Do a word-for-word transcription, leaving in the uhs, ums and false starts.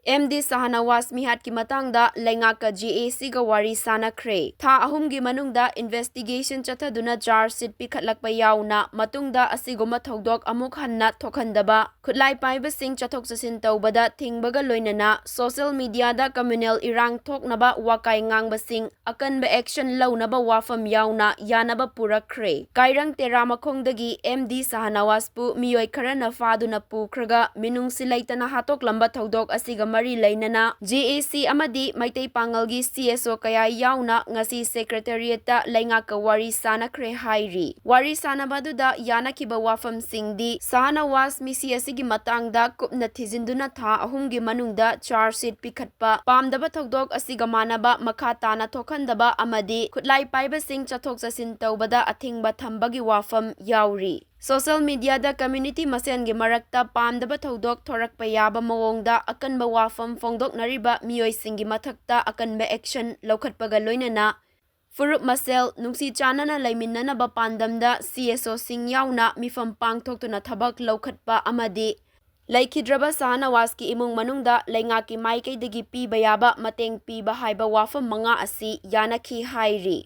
M D ꯁꯍꯥꯅꯋꯥꯖ ꯃꯤꯍꯥꯠꯀꯤ ꯃꯇꯥꯡꯗ ꯂꯩꯉꯥꯛꯀ J ꯑꯦ ꯁꯤꯒ ꯋꯥꯔꯤ ꯁꯥꯅꯈ꯭ꯔꯦ꯫ ꯊꯥ ꯑꯍꯨꯝꯒꯤ ꯃꯅꯨꯡꯗ investigation ꯆꯠꯊꯗꯨꯅ charge sheet ꯄꯤꯈꯠꯂꯛꯄ ꯌꯥꯎꯅ ꯃꯇꯨꯡꯗ ꯑꯁꯤꯒꯨꯝꯕ ꯊꯧꯗꯣꯛ ꯑꯃꯨꯛ ꯍꯟꯅ ꯊꯣꯛꯍꯟꯗꯕ, ꯈꯨꯠꯂꯥꯏ ꯄꯥꯏꯕꯁꯤꯡ ꯆꯠꯊꯣꯛ ꯆꯠꯁꯤꯟ ꯇꯧꯕꯗ ꯊꯤꯡꯕꯒ ꯂꯣꯏꯅꯅ social media ꯗ communal ꯏꯔꯥꯡ ꯊꯣꯛꯅꯕ ꯋꯥꯀꯥꯏ ꯉꯥꯡꯕꯁꯤꯡ ꯑꯀꯟꯕ action ꯂꯧꯅꯕ ꯋꯥꯐꯝ ꯌꯥꯎꯅ ꯌꯥꯅꯕ ꯄꯨꯔꯛꯈ꯭ꯔꯦ꯫ ꯀꯥꯏꯔꯪ ꯇꯦꯔꯥ ꯃꯈꯣꯡꯗꯒꯤ ꯑꯦꯝ ꯗꯤ ꯁꯍꯥꯅꯋꯥꯖꯄꯨ ꯃꯤꯑꯣꯏ ꯈꯔꯅ ꯐꯥꯗꯨꯅ ꯄꯨꯈ꯭ꯔꯒ ꯃꯤꯅꯨꯡꯁꯤ ꯂꯩꯇꯅ ꯍꯥꯠꯇꯣꯛꯂꯝꯕ ꯊꯧꯗꯣꯛ ꯑꯁꯤꯒ ꯃꯔꯤ ꯂꯩꯅꯅ ꯖꯦ ꯑꯦ ꯁꯤ ꯑꯃꯗꯤ ꯃꯩꯇꯩ ꯄꯥꯉꯜꯒꯤ ꯁꯤ ꯑꯦꯁ ꯑꯣ ꯀꯌꯥ ꯌꯥꯎꯅ ꯉꯁꯤ secretariat ꯇ ꯂꯩꯉꯥꯛꯀ ꯋꯥꯔꯤ ꯁꯥꯅꯈ꯭ꯔꯦ ꯍꯥꯏꯔꯤ꯫ ꯋꯥꯔꯤ ꯁꯥꯅꯕ ꯑꯗꯨꯗ ꯌꯥꯅꯈꯤꯕ ꯋꯥꯐꯝꯁꯤꯡꯗꯤ ꯁꯍꯥꯅꯋꯥꯖ ꯃꯤꯁꯤ ꯑꯁꯤꯒꯤ ꯃꯇꯥꯡꯗ ꯀꯨꯞꯅ ꯊꯤꯖꯤꯟꯗꯨꯅ ꯊꯥ ꯑꯍꯨꯝꯒꯤ ꯃꯅꯨꯡꯗ charge sheet ꯄꯤꯈꯠꯄ, ꯄꯥꯝꯗꯕ ꯊꯧꯗꯣꯛ ꯑꯁꯤꯒ ꯃꯥꯟꯅꯕ ꯃꯈꯥ ꯇꯥꯅ ꯊꯣꯛꯍꯟꯗꯕ ꯑꯃꯗꯤ ꯈꯨꯠꯂꯥꯏ ꯄꯥꯏꯕꯁꯤꯡ ꯆꯠꯊꯣꯛ ꯆꯠꯁꯤꯟ ꯇꯧꯕꯗ ꯑꯊꯤꯡꯕ ꯊꯝꯕꯒꯤ ꯋꯥꯐꯝ ꯌꯥꯎꯔꯤ꯫ Social media ꯗ community ꯃꯁꯦꯟꯒꯤ ꯃꯔꯛꯇ ꯄꯥꯝꯗꯕ ꯊꯧꯗꯣꯛ ꯊꯣꯔꯛꯄ ꯌꯥꯕ ꯃꯑꯣꯡꯗ ꯑꯀꯟꯕ ꯋꯥꯐꯝ ꯐꯣꯡꯗꯣꯛꯅꯔꯤꯕ ꯃꯤꯑꯣꯏꯁꯤꯡꯒꯤ ꯃꯊꯛꯇ ꯑꯀꯟꯕ action ꯂꯧꯈꯠꯄꯒ ꯂꯣꯏꯅꯅ ꯐꯨꯔꯨꯞ ꯃꯁꯦꯜ ꯅꯨꯡꯁꯤ ꯆꯥꯟꯅꯅ ꯂꯩꯃꯤꯟꯅꯅꯕ ꯄꯥꯟꯗꯝꯗ ꯁꯤ ꯑꯦꯁ ꯑꯣꯁꯤꯡ ꯌꯥꯎꯅ ꯃꯤꯐꯝ ꯄꯥꯡꯊꯣꯛꯇꯨꯅ ꯊꯕꯛ ꯂꯧꯈꯠꯄ ꯑꯃꯗꯤ ꯂꯩꯈꯤꯗ꯭ꯔꯕ ꯁꯍꯥꯅꯋꯥꯖꯀꯤ ꯏꯃꯨꯡ ꯃꯅꯨꯡꯗ ꯂꯩꯉꯥꯛꯀꯤ ꯃꯥꯏꯀꯩꯗꯒꯤ ꯄꯤꯕ ꯌꯥꯕ ꯃꯇꯦꯡ ꯄꯤꯕ ꯍꯥꯏꯕ ꯋꯥꯐꯝ ꯃꯉꯥ ꯑꯁꯤ ꯌꯥꯅꯈꯤ ꯍꯥꯏꯔꯤ꯫